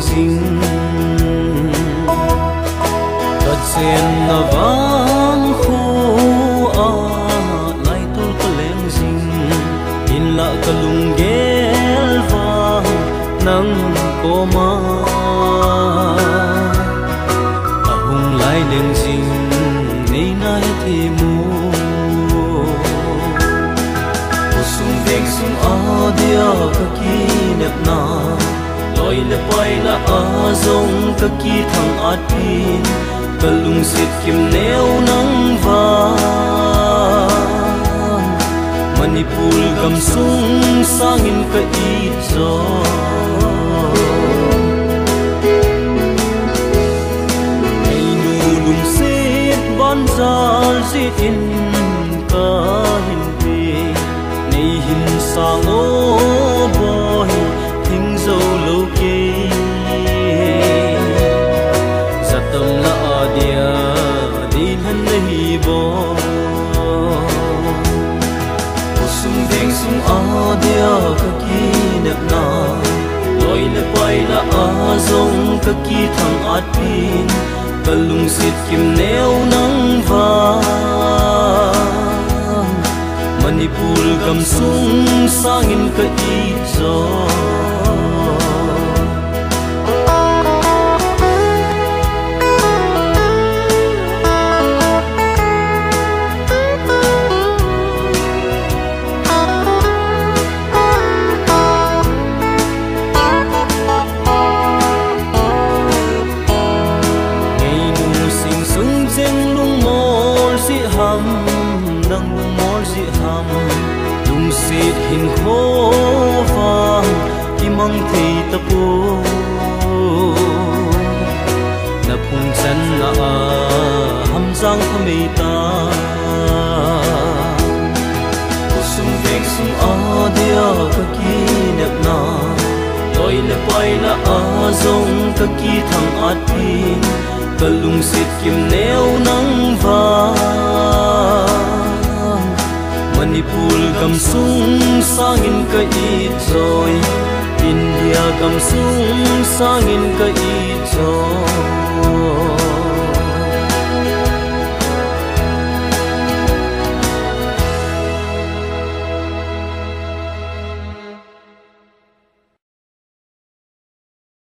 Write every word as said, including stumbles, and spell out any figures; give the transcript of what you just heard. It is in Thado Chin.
jing. Kachenna vang khu a laitol kaleng jing. Hinlah kalunggel vang nang koma ahung lai leng jing. Neina hethem u. Khosung vengsung adia kakinepna, loi le pai lah a jong kakithang atpin, kalungset kimneo nang vang Manipur gamsung sangin ka-it jo. Neinu lungset banjal jeh in kahin pe, neihin sang o boi, thing jou lou kei. Jatam lah adia deinan nahi bou. Khosung vengsung adia kakinepna, loi le pai lah a jong kakithang atpin, kalungset kimneo nang vang Manipur gamsung sangin ka-it jo. Neinu sing sung jeng lungmol jeh ham, nang lungmol jeh ham, lungset hinkho vang kimang thei tapoi. Naphung channa a hamjang phamei ta. Khosung vengsung adia kakinepna, loi le pai lah a jong kakithang atpin, kalungset kimneo nang vang Manipur gamsung sangin ka-it joi, India gamsung sangin ka-it joi.